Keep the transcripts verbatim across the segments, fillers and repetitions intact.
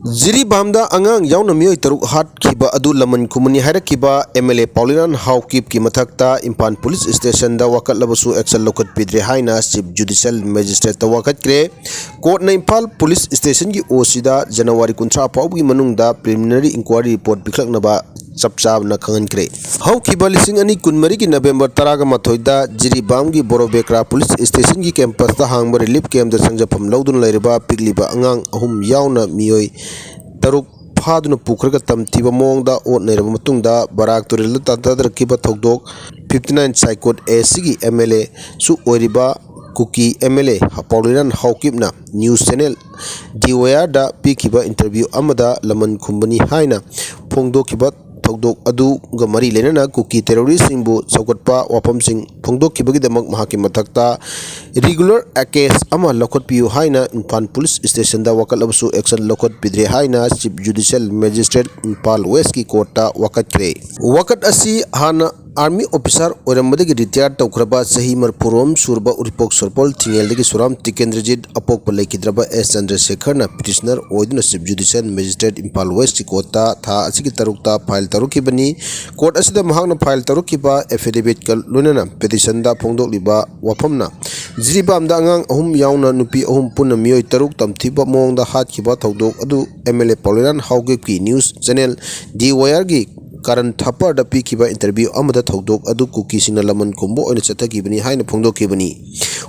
ꯖꯤꯔꯤꯕꯥꯝꯗ ꯑꯉꯥꯡ ꯌꯥꯎꯅ ꯃꯤꯑꯣꯏ ꯇꯔꯨꯛ ꯍꯥꯠꯈꯤꯕ ꯑꯗꯨ ꯂꯃꯟ ꯈꯨꯝꯕꯅꯤ ꯍꯥꯏꯔꯛꯈꯤꯕ MLA ꯄꯥꯎꯂꯤꯔꯥꯟ ꯍꯥꯎꯀꯤꯞꯀꯤ ꯃꯊꯛꯇ ꯏꯝꯐꯥꯜ ꯄꯨꯂꯤꯁ ꯁ꯭ꯇꯦꯁꯟꯗ ꯋꯥꯀꯠꯂꯕꯁꯨ action ꯂꯧꯈꯠꯄꯤꯗ꯭ꯔꯦ ꯍꯥꯏꯅ Chief Judicial Magistrateꯇ ꯋꯥꯀꯠꯈ꯭ꯔꯦ꯫ ꯀꯣꯔꯠꯅ ꯏꯝꯐꯥꯜ ꯄꯨꯂꯤꯁ ꯁ꯭ꯇꯦꯁꯟꯒꯤ OCꯗ ꯖꯅꯋꯥꯔꯤ ꯀꯨꯟꯊ꯭ꯔꯥ ꯐꯥꯎꯕꯒꯤ ꯃꯅꯨꯡꯗ preliminary inquiry report ꯄꯤꯈꯠꯂꯛꯅꯕ ꯆꯞ ꯆꯥꯕꯅ ꯈꯪꯍꯟꯈ꯭ꯔꯦ꯫ ꯍꯧꯈꯤꯕ ꯂꯤꯁꯤꯡ ꯑꯅꯤ ꯀꯨꯟꯃꯔꯤꯒꯤ ꯅꯕꯦꯝꯕꯔ ꯇꯔꯥꯒ ꯃꯥꯊꯣꯏꯗ ꯖꯤꯔꯤꯕꯥꯝꯒꯤ ꯕꯣꯔꯣꯕꯦꯀ꯭ꯔꯥ ꯄꯨꯂꯤꯁ ꯁ꯭ꯇꯦꯁꯟꯒꯤ ꯀꯦꯝꯄꯁꯇ ꯍꯥꯡꯕ ꯔꯤꯂꯤꯐ ꯀꯦꯝꯞꯇ ꯁꯪꯖꯐꯝ ꯂꯧꯗꯨꯅ ꯂꯩꯔꯤꯕ ꯄꯤꯛꯂꯤꯕ ꯑꯉꯥꯡ ꯑꯍꯨꯝ ꯌꯥꯎꯅ ꯃꯤꯑꯣꯏ ꯇꯔꯨꯛ ꯐꯥꯗꯨꯅ ꯄꯨꯈ꯭ꯔꯒ ꯇꯝꯊꯤꯕ ꯃꯑꯣꯡꯗ ꯑꯣꯠ ꯅꯩꯔꯕ ꯃꯇꯨꯡꯗ ꯕꯔꯥꯛ ꯇꯨꯔꯦꯜꯗ ꯇꯥꯟꯊꯗꯔꯛꯈꯤꯕ ꯊꯧꯗꯣꯛ fifty nine Saikot ACꯒꯤ MLAꯁꯨ ꯑꯣꯏꯔꯤꯕ ꯀꯨꯀꯤ MLA ꯄꯥꯎꯂꯤꯔꯥꯟ ꯍꯥꯎꯀꯤꯞꯅ news channel DYRꯗ ꯄꯤꯈꯤꯕ interview ꯑꯃꯗ ꯂꯃꯟ ꯈꯨꯝꯕꯅꯤ ꯍꯥꯏꯅ ꯐꯣꯡꯗꯣꯛꯈꯤꯕ ꯊꯧꯗꯣꯛ ꯑꯗꯨꯒ ꯃꯔꯤ ꯂꯩꯅꯅ ꯀꯨꯀꯤ terroristꯁꯤꯡꯕꯨ ꯁꯧꯒꯠꯄ ꯋꯥꯐꯝꯁꯤꯡ ꯐꯣꯡꯗꯣꯛꯈꯤꯕꯒꯤꯗꯃꯛ ꯃꯍꯥꯛꯀꯤ ꯃꯊꯛꯇ regular case ꯑꯃ ꯂꯧꯈꯠꯄꯤꯌꯨ ꯍꯥꯏꯅ ꯏꯝꯐꯥꯜ ꯄꯨꯂꯤꯁ ꯁ꯭ꯇꯦꯁꯟꯗ ꯋꯥꯀꯠꯂꯕꯁꯨ action ꯂꯧꯈꯠꯄꯤꯗ꯭ꯔꯦ ꯍꯥꯏꯅ Chief Judicial Magistrate ꯏꯝꯐꯥꯜ Westꯀꯤ ꯀꯣꯔꯠꯇ ꯋꯥꯀꯠꯈ꯭ꯔꯦ꯫ ꯋꯥꯀꯠ ꯑꯁꯤ ꯍꯥꯟꯅ army officer ꯑꯣꯏꯔꯝꯕꯗꯒꯤ retire ꯇꯧꯈ꯭ꯔꯕ ꯆꯍꯤ ꯃꯔꯤꯐꯨꯔꯣꯝ ꯁꯨꯔꯕ ꯎꯔꯤꯄꯣꯛ ꯁꯣꯔꯄꯣꯜ ꯊꯤꯡꯉꯦꯜꯗꯒꯤ ꯁꯨꯔꯥꯝ ꯇꯤꯀꯦꯟꯗ꯭ꯔꯖꯤꯠ ꯑꯄꯣꯛꯄ ꯂꯩꯈꯤꯗ꯭ꯔꯕ ꯑꯦꯁ ꯆꯟꯗ꯭ꯔꯁꯦꯈꯔꯅ petitioner ꯑꯣꯏꯗꯨꯅ Chief Judicial Magistrate ꯏꯝꯐꯥꯜ Westꯀꯤ ꯀꯣꯔꯠꯇ ꯊꯥ ꯑꯁꯤꯒꯤ ꯇꯔꯨꯛꯇ file ꯇꯧꯔꯛꯈꯤꯕꯅꯤ꯫ ꯀꯣꯔꯠ ꯑꯁꯤꯗ ꯃꯍꯥꯛꯅ file ꯇꯧꯔꯛꯈꯤꯕ affidavitꯀ ꯂꯣꯏꯅꯅ petitionꯗ ꯐꯣꯡꯗꯣꯛꯂꯤꯕ ꯋꯥꯐꯝꯅ ꯖꯤꯔꯤꯕꯥꯝꯗ ꯑꯉꯥꯡ ꯑꯍꯨꯝ ꯌꯥꯎꯅ ꯅꯨꯄꯤ ꯑꯍꯨꯝ ꯄꯨꯟꯅ ꯃꯤꯑꯣꯏ ꯇꯔꯨꯛ ꯇꯝꯊꯤꯕ ꯃꯑꯣꯡꯗ ꯍꯥꯠꯈꯤꯕ ꯊꯧꯗꯣꯛ ꯑꯗꯨ MLA ꯄꯥꯎꯂꯤꯔꯥꯟ ꯍꯥꯎꯀꯤꯞꯀꯤ news channel DYRꯒꯤ ꯀꯥꯔꯟ ꯊꯥꯄꯔꯗ ꯄꯤꯈꯤꯕ interview ꯑꯃꯗ ꯊꯧꯗꯣꯛ ꯑꯗꯨ ꯀꯨꯀꯤꯁꯤꯡꯅ ꯂꯃꯟ ꯈꯨꯝꯕ ꯑꯣꯏꯅ ꯆꯠꯊꯈꯤꯕꯅꯤ ꯍꯥꯏꯅ ꯐꯣꯡꯗꯣꯛꯈꯤꯕꯅꯤ꯫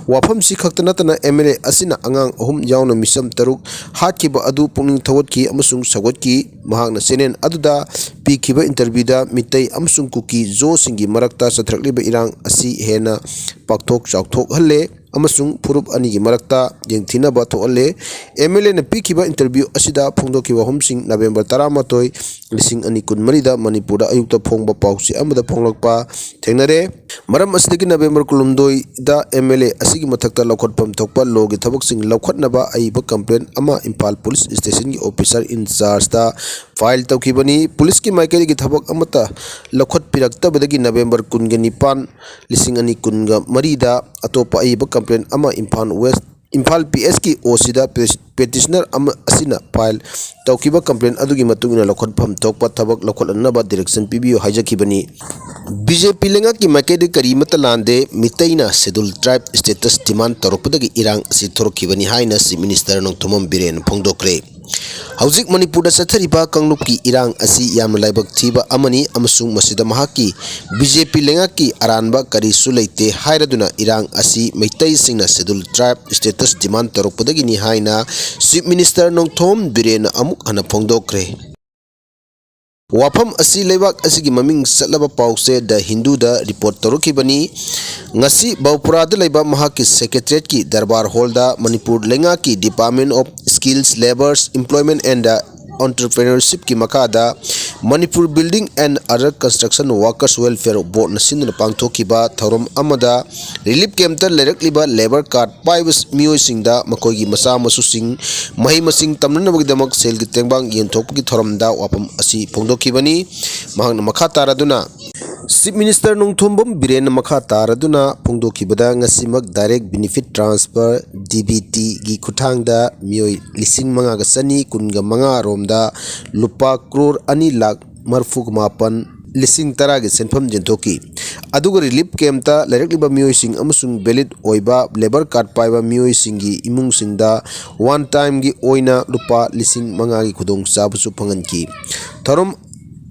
ꯋꯥꯐꯝꯁꯤ ꯈꯛꯇ ꯅꯠꯇꯅ MLA ꯑꯁꯤꯅ ꯑꯉꯥꯡ ꯑꯍꯨꯝ ꯌꯥꯎꯅ ꯃꯤꯆꯝ ꯇꯔꯨꯛ ꯍꯥꯠꯈꯤꯕ ꯑꯗꯨ ꯄꯨꯛꯅꯤꯡ ꯊꯧꯒꯠꯈꯤ ꯑꯃꯁꯨꯡ ꯁꯧꯒꯠꯈꯤ꯫ ꯃꯍꯥꯛꯅ channel ꯑꯗꯨꯗ ꯄꯤꯈꯤꯕ interviewꯗ ꯃꯤꯇꯩ ꯑꯃꯁꯨꯡ ꯀꯨꯀꯤ ꯖꯣꯁꯤꯡꯒꯤ ꯃꯔꯛꯇ ꯆꯠꯊꯔꯛꯂꯤꯕ ꯏꯔꯥꯡ ꯑꯁꯤ ꯍꯦꯟꯅ ꯄꯥꯛꯊꯣꯛ ꯆꯥꯎꯊꯣꯛꯍꯜꯂꯦ ꯑꯃꯁꯨꯡ ꯐꯨꯔꯨꯞ ꯑꯅꯤꯒꯤ ꯃꯔꯛꯇ ꯌꯦꯡꯊꯤꯅꯕ ꯊꯣꯛꯍꯜꯂꯦ꯫ MLAꯅ ꯄꯤꯈꯤꯕ interview ꯑꯁꯤꯗ ꯐꯣꯡꯗꯣꯛꯈꯤꯕ ꯋꯥꯐꯝꯁꯤꯡ ꯅꯕꯦꯝꯕꯔ ꯇꯔꯥꯃꯥꯊꯣꯏ, ꯂꯤꯁꯤꯡ ꯑꯅꯤ ꯀꯨꯟꯃꯔꯤꯗ ꯃꯅꯤꯄꯨꯔꯗ ꯑꯌꯨꯛꯇ ꯐꯣꯡꯕ ꯄꯥꯎꯆꯦ ꯑꯃꯗ ꯐꯣꯡꯂꯛꯄ ꯊꯦꯡꯅꯔꯦ꯫ ꯃꯔꯝ ꯑꯁꯤꯗꯒꯤ ꯅꯕꯦꯝꯕꯔ ꯀꯨꯟꯍꯨꯝꯗꯣꯏꯗ MLA ꯑꯁꯤꯒꯤ ꯃꯊꯛꯇ ꯂꯧꯈꯠꯐꯝ ꯊꯣꯛꯄ lawꯒꯤ ꯊꯕꯛꯁꯤꯡ ꯂꯧꯈꯠꯅꯕ ꯑꯏꯕ complaint ꯑꯃ ꯏꯝꯐꯥꯜ ꯄꯨꯂꯤꯁ ꯁ꯭ꯇꯦꯁꯟꯒꯤ officer in chargeꯇ file ꯇꯧꯈꯤꯕꯅꯤ꯫ ꯄꯨꯂꯤꯁꯀꯤ ꯃꯥꯏꯀꯩꯗꯒꯤ ꯊꯕꯛ ꯑꯃꯠꯇ ꯂꯧꯈꯠꯄꯤꯔꯛꯇꯕꯗꯒꯤ ꯅꯕꯦꯝꯕꯔ ꯀꯨꯟꯒ ꯅꯤꯄꯥꯟ, ꯂꯤꯁꯤꯡ ꯑꯅꯤ ꯀꯨꯟꯒ ꯃꯔꯤꯗ ꯑꯇꯣꯞꯄ ꯑꯏꯕ complaint ꯑꯃ ꯏꯝꯐꯥꯜ West ꯏꯝꯐꯥꯜ ꯄꯤ ꯑꯦꯁꯀꯤ ꯑꯣ ꯁꯤꯗ ꯄꯦꯇꯤꯁꯅꯔ ꯑꯃ ꯑꯁꯤꯅ ꯐꯥꯏꯜ ꯇꯧꯈꯤꯕ ꯀꯝꯄ꯭ꯂꯦꯟ ꯑꯗꯨꯒꯤ ꯃꯇꯨꯡ ꯏꯟꯅ ꯂꯧꯈꯠꯐꯝ ꯊꯣꯛꯄ ꯊꯕꯛ ꯂꯧꯈꯠꯂꯛꯅꯕ ꯗꯤꯔꯦꯛꯁꯟ ꯄꯤꯕꯤꯌꯨ ꯍꯥꯏꯖꯈꯤꯕꯅꯤ꯫ ꯕꯤ ꯖꯦ ꯄꯤ ꯂꯩꯉꯥꯛꯀꯤ ꯃꯥꯏꯀꯩꯗ ꯀꯔꯤꯃꯠꯇ ꯂꯥꯟꯗꯦ, ꯃꯤꯇꯩꯅ ꯁꯦꯗꯨꯜ ꯇ꯭ꯔꯥꯏꯕ ꯁ꯭ꯇꯦꯇꯁ ꯗꯤꯃꯥꯟ ꯇꯧꯔꯛꯄꯗꯒꯤ ꯏꯔꯥꯡ ꯑꯁꯤ ꯊꯣꯔꯛꯈꯤꯕꯅꯤ ꯍꯥꯏꯅ ꯆꯤꯐ ꯃꯤꯅꯤꯁꯇꯔ ꯅꯣꯡꯊꯣꯝꯕꯝ ꯕꯤꯔꯦꯟꯅ ꯐꯣꯡꯗꯣꯛꯈ꯭ꯔꯦ꯫ ꯍꯧꯖꯤꯛ ꯃꯅꯤꯄꯨꯔꯗ ꯆꯠꯊꯔꯤꯕ ꯀꯥꯡꯂꯨꯞꯀꯤ ꯏꯔꯥꯡ ꯑꯁꯤ ꯌꯥꯝꯅ ꯂꯥꯏꯕꯛ ꯊꯤꯕ ꯑꯃꯅꯤ ꯑꯃꯁꯨꯡ ꯃꯁꯤꯗ ꯃꯍꯥꯛꯀꯤ ꯕꯤ ꯖꯦ ꯄꯤ ꯂꯩꯉꯥꯛꯀꯤ ꯑꯔꯥꯟꯕ ꯀꯔꯤꯁꯨ ꯂꯩꯇꯦ ꯍꯥꯏꯔꯗꯨꯅ ꯏꯔꯥꯡ ꯑꯁꯤ ꯃꯩꯇꯩꯁꯤꯡꯅ ꯁꯦꯗꯨꯜ ꯇ꯭ꯔꯥꯏꯕ ꯁ꯭ꯇꯦꯇꯁ ꯗꯤꯃꯥꯟ ꯇꯧꯔꯛꯄꯗꯒꯤꯅꯤ ꯍꯥꯏꯅ ꯆꯤꯐ ꯃꯤꯅꯤꯁꯇꯔ ꯅꯣꯡꯊꯣꯝ ꯕꯤꯔꯦꯟꯅ ꯑꯃꯨꯛ ꯍꯟꯅ ꯐꯣꯡꯗꯣꯛꯈ꯭ꯔꯦ꯫ ꯋꯥꯐꯝ ꯑꯁꯤ ꯂꯩꯕꯥꯛ ꯑꯁꯤꯒꯤ ꯃꯃꯤꯡ ꯆꯠꯂꯕ ꯄꯥꯎꯆꯦ ꯗ ꯍꯤꯟꯗꯨꯗ ꯔꯤꯄꯣꯔꯠ ꯇꯧꯔꯛꯈꯤꯕꯅꯤ꯫ ꯉꯁꯤ ꯕꯧꯄꯨꯔꯥꯗ ꯂꯩꯕ ꯃꯍꯥꯛꯀꯤ ꯁꯦꯀ꯭ꯔꯦꯇꯔꯤꯌꯦꯠꯀꯤ ꯗꯔꯕꯥꯔ ꯍꯣꯜꯗ ꯃꯅꯤꯄꯨꯔ ꯂꯩꯉꯥꯛꯀꯤ Department of Skills, Labours, Employment and Entrepreneurshipꯀꯤ ꯃꯈꯥꯗ Manipur Building and Other Construction Workers Welfare Boardꯅ ꯁꯤꯟꯗꯨꯅ ꯄꯥꯡꯊꯣꯛꯈꯤꯕ ꯊꯧꯔꯝ ꯑꯃꯗ ꯔꯤꯂꯤꯐ ꯀꯦꯝꯞꯇ ꯂꯩꯔꯛꯂꯤꯕ ꯂꯦꯕꯔ ꯀꯥꯔꯗ ꯄꯥꯏꯕ ꯃꯤꯑꯣꯏꯁꯤꯡꯗ ꯃꯈꯣꯏꯒꯤ ꯃꯆꯥ ꯃꯁꯨꯁꯤꯡ ꯃꯍꯩ ꯃꯁꯤꯡ ꯇꯝꯅꯅꯕꯒꯤꯗꯃꯛ ꯁꯦꯜꯒꯤ ꯇꯦꯡꯕꯥꯡ ꯌꯦꯟꯊꯣꯛꯄꯒꯤ ꯊꯧꯔꯝꯗ ꯋꯥꯐꯝ ꯑꯁꯤ ꯐꯣꯡꯗꯣꯛꯈꯤꯕꯅꯤ꯫ ꯃꯍꯥꯛꯅ ꯃꯈꯥ ꯇꯥꯔꯗꯨꯅ, ꯆꯤꯐ ꯃꯤꯅꯤꯁꯇꯔ ꯅꯣꯡꯊꯣꯝꯕꯝ ꯕꯤꯔꯦꯟꯅ ꯃꯈꯥ ꯇꯥꯔꯗꯨꯅ ꯐꯣꯡꯗꯣꯛꯈꯤꯕꯗ, ꯉꯁꯤꯃꯛ direct benefit transfer, D B ꯇꯤꯒꯤ ꯈꯨꯠꯊꯥꯡꯗ ꯃꯤꯑꯣꯏ ꯂꯤꯁꯤꯡ ꯃꯉꯥꯒ ꯆꯅꯤ ꯀꯨꯟꯒ ꯃꯉꯥ ꯔꯣꯝꯗ ꯂꯨꯄꯥ ꯀ꯭ꯔꯣꯔ ꯑꯅꯤ ꯂꯥꯈ ꯃꯔꯤꯐꯨꯒ ꯃꯥꯄꯟ ꯂꯤꯁꯤꯡ ꯇꯔꯥꯒꯤ ꯁꯦꯟꯐꯝ ꯌꯦꯟꯊꯣꯛꯈꯤ꯫ ꯑꯗꯨꯒ ꯔꯤꯂꯤꯐ ꯀꯦꯝꯞꯇ ꯂꯩꯔꯛꯂꯤꯕ ꯃꯤꯑꯣꯏꯁꯤꯡ ꯑꯃꯁꯨꯡ ꯚꯦꯂꯤꯗ ꯑꯣꯏꯕ ꯂꯦꯕꯔ ꯀꯥꯔꯗ ꯄꯥꯏꯕ ꯃꯤꯑꯣꯏꯁꯤꯡꯒꯤ ꯏꯃꯨꯡꯁꯤꯡꯗ ꯋꯥꯟ ꯇꯥꯏꯝꯒꯤ ꯑꯣꯏꯅ ꯂꯨꯄꯥ ꯂꯤꯁꯤꯡ ꯃꯉꯥꯒꯤ ꯈꯨꯗꯣꯡꯆꯥꯕꯁꯨ ꯐꯪꯍꯟꯈꯤ꯫ ꯊꯧꯔꯝ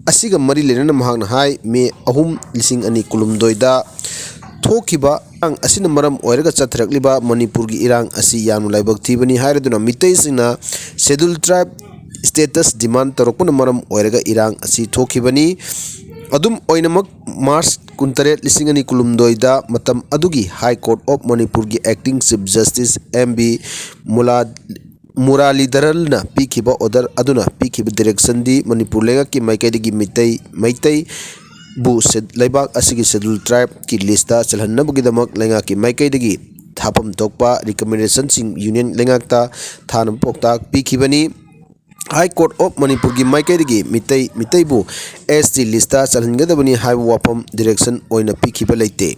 ꯑꯁꯤꯒ ꯃꯔꯤ ꯂꯩꯅꯅ ꯃꯍꯥꯛꯅ ꯍꯥꯏ, ꯃꯦ ꯑꯍꯨꯝ, ꯂꯤꯁꯤꯡ ꯑꯅꯤ ꯀꯨꯟꯍꯨꯝꯗꯣꯏꯗ ꯊꯣꯛꯈꯤꯕ ꯏꯔꯥꯡ ꯑꯁꯤꯅ ꯃꯔꯝ ꯑꯣꯏꯔꯒ ꯆꯠꯊꯔꯛꯂꯤꯕ ꯃꯅꯤꯄꯨꯔꯒꯤ ꯏꯔꯥꯡ ꯑꯁꯤ ꯌꯥꯝꯅ ꯂꯥꯏꯕꯛ ꯊꯤꯕꯅꯤ ꯍꯥꯏꯔꯗꯨꯅ, ꯃꯤꯇꯩꯁꯤꯡꯅ ꯁꯦꯗꯨꯜ ꯇ꯭ꯔꯥꯏꯕ ꯁ꯭ꯇꯦꯇꯁ ꯗꯤꯃꯥꯟ ꯇꯧꯔꯛꯄꯅ ꯃꯔꯝ ꯑꯣꯏꯔꯒ ꯏꯔꯥꯡ ꯑꯁꯤ ꯊꯣꯛꯈꯤꯕꯅꯤ꯫ ꯑꯗꯨꯝ ꯑꯣꯏꯅꯃꯛ, ꯃꯥꯔꯆ ꯀꯨꯟꯇꯔꯦꯠ, ꯂꯤꯁꯤꯡ ꯑꯅꯤ ꯀꯨꯟꯍꯨꯝꯗꯣꯏꯗ ꯃꯇꯝ ꯑꯗꯨꯒꯤ ꯍꯥꯏ ꯀꯣꯔꯠ ꯑꯣꯐ ꯃꯅꯤꯄꯨꯔꯒꯤ acting chief justice M B ꯃꯨꯂꯥ ꯃꯨꯔꯥꯂꯤꯙꯔꯟꯅ ꯄꯤꯈꯤꯕ ꯑꯣꯔꯗꯔ ꯑꯗꯨꯅ ꯄꯤꯈꯤꯕ ꯗꯤꯔꯦꯛꯁꯟꯗꯤ ꯃꯅꯤꯄꯨꯔ ꯂꯩꯉꯥꯛꯀꯤ ꯃꯥꯏꯀꯩꯗꯒꯤ ꯃꯤꯇꯩ, ꯃꯩꯇꯩꯕꯨ ꯁꯦ-, ꯂꯩꯕꯥꯛ ꯑꯁꯤꯒꯤ ꯁꯦꯗꯨꯜ ꯇ꯭ꯔꯥꯏꯕꯀꯤ ꯂꯤꯁꯇ ꯆꯜꯍꯟꯅꯕꯒꯤꯗꯃꯛ ꯂꯩꯉꯥꯛꯀꯤ ꯃꯥꯏꯀꯩꯗꯒꯤ ꯊꯥꯐꯝ ꯊꯣꯛꯄ ꯔꯤꯀꯃꯦꯟꯗꯦꯁꯟꯁꯤꯡ ꯌꯨꯅꯤꯌꯟ ꯂꯩꯉꯥꯛꯇ ꯊꯥꯅꯕ ꯄꯥꯎꯇꯥꯛ ꯄꯤꯈꯤꯕꯅꯤ꯫ ꯍꯥꯏ ꯀꯣꯔꯠ ꯑꯣꯐ ꯃꯅꯤꯄꯨꯔꯒꯤ ꯃꯥꯏꯀꯩꯗꯒꯤ ꯃꯤꯇꯩ, ꯃꯤꯇꯩꯕꯨ ꯑꯦꯁ ꯇꯤ ꯂꯤꯁꯇ ꯆꯜꯍꯟꯒꯗꯕꯅꯤ ꯍꯥꯏꯕ ꯋꯥꯐꯝ ꯗꯤꯔꯦꯛꯁꯟ ꯑꯣꯏꯅ ꯄꯤꯈꯤꯕ ꯂꯩꯇꯦ꯫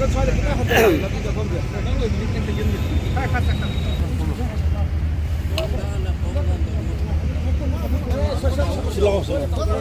ꯁꯤ ꯂꯥꯛꯑꯣ, ꯁꯤ ꯂꯥꯛꯑꯣ꯫